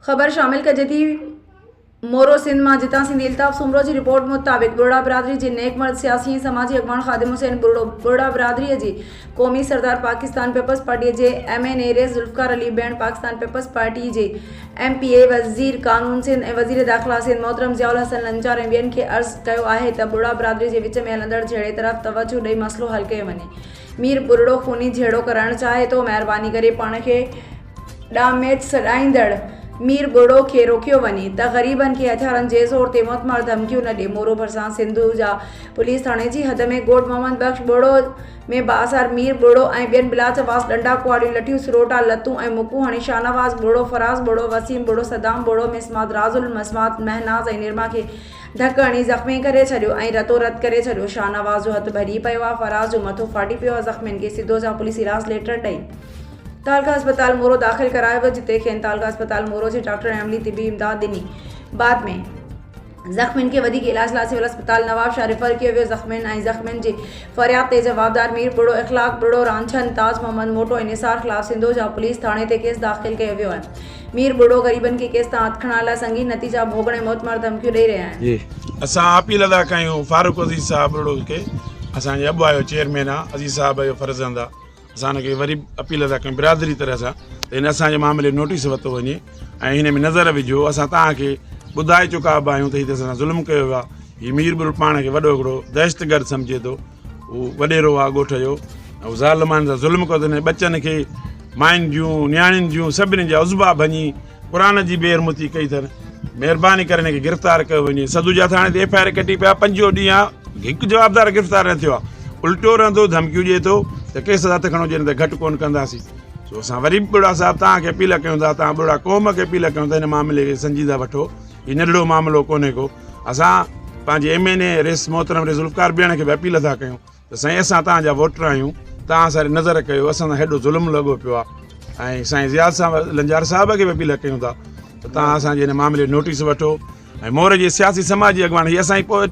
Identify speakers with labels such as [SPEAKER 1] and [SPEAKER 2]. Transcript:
[SPEAKER 1] خبر شامل ڪجي ٿي مورو سنڌ مان جتان سنڌي الطاف سومرو جي رپورٽ مطابق ٻرڙا برادري جي نيڪ مرد سياسي ۽ سماجي اڳواڻ خادم حسين ٻرڙو ٻرڙا برادري جي قومي سردار پاڪستان پيپلز پارٽي جي ايم اين اي رئيس ذوالفقار علي بيڻ پاڪستان پيپلز پارٽي جي ايم پي اي وزير قانون سنڌ ۽ وزير داخلا سنڌ محترم ضياء الحسن لنجار ۽ ٻين کي عرض ڪيو آهي ته ٻرڙا برادري جي وچ ۾ هلندڙ جهيڙي طرف توجهه ڏئي مسئلو حل ڪيو وڃي مير ٻرڙو خوني جهيڙو ڪرائڻ چاهي ٿو مهرباني ڪري پاڻ کي ڏاميچ سڏائيندڙ مير ٻرڙو کي روڪيو وڃي ته غريبن کي هٿيارن جي زور تي موتمار ڌمڪيون نه ڏي. مورو ڀرسان سنڌو جا پوليس ٿاڻي جي حد ۾ ڳوٺ محمد بخش ٻرڙو ۾ بااثر مير ٻرڙو ۽ ٻين بلاچواز ڏنڊا ڪهاڙيون لٺيون سروٽا لتون ۽ مڪون هڻي شاهنواز ٻرڙو، فراز ٻرڙو، وسيم ٻرڙو، صدام ٻرڙو، مسمات راز المسمات مهناز ۽ نرما کي ڌڪ هڻي زخمي ڪري ڇڏيو ۽ رتو رت ڪري ڇڏيو. شاهنواز جو هٿ ڀڄي پيو آهي، فراز جو مٿو ڦاٽي پيو آهي، زخمين کي سڌو جا پوليس حراست ليٽر ڏئي. تعلقه اسپتال مورو داخل ڪرايو ويو جتي کين تعلقه اسپتال مورو جي ڊاڪٽرن ۽ عملي طبي امداد ڏني بعد ۾ زخمين کي وڌيڪ علاج لاء سول اسپتال نوابشاهه ريفر ڪيو ويو زخمين ۽ زخمين جي فرياد تي جوابدار مير ٻڙو اخلاق ٻڙو رانجهن تاج محمد موٽو ۽ نثار خلاف سنڌوجا پوليس ٿاڻي تي ڪيس داخل ڪيو ويو آهي مير ٻڙو غريبن کي ڪيس تان هٿ کڻائڻ لاء سنگين نتيجا ڀوڳڻ ۽ موتمار ڌمڪيون ڏئي رهيا آهن.
[SPEAKER 2] جي اسان اپيل ادا ڪيون فاروق عزيز صاحب ٻرڙو کي اسان جي ابو آيو چيئرمين آ عزيز صاحب جو فرزند آ اسان هن کي وري به اپيل ٿا ڪيون برادري طرح سان ته هن اسان جي معاملي جو نوٽيس ورتو وڃي ۽ هن ۾ نظر وجهو اسان توهان کي ٻڌائي چڪا به آهيون ته هي ته اسان سان ظلم ڪيو ويو آهي هي مير ٻرڙ پاڻ کي وڏو هڪڙو دهشتگرد سمجهي ٿو هو وڏيرو آهي ڳوٺ جو ۽ ظالمان سان ظلم ڪيو اٿن ٻچن کي ماين جون نياڻين جون سڀني جا عضبا ڀڃي قرآن جي بي حرمتي ڪئي اٿن مهرباني ڪري هن کي گرفتار ڪيو وڃي سدوجا ٿاڻي تي ايف I R ڪٽي پيا پنجو ڏينهن آ هڪ جوابدار گرفتار نه ٿيو آ الٽو رهندو ڌمڪيون ڏئي ٿو ته ڪيس هٿ کڻو جي نه ته گهٽ ڪون ڪنداسين سو اسان وري به ٻڙا صاحب توهان کي اپيل ڪيون ٿا توهان ٻڙا قوم کي اپيل ڪيون ٿا هن معاملي کي سنجيده وٺو هي ننڍڙو معاملو ڪونهي ڪو اسان پنهنجي ايم اين اي ريس محترم ريس ذوالفقار بيڻ کي به اپيل ٿا ڪيون ته سائين اسان توهان جا ووٽر آهيون توهان اسان ڏي نظر ڪيو اسان سان هيڏو ظلم لڳو پيو آهي ۽ سائين ضياء صاحب لنجار صاحب کي به اپيل ڪيون ٿا ته توهان اسان جي هن معاملي جو نوٽيس وٺو ۽ مور جي سياسي سماجي اڳواڻ هي اسان جي پوء.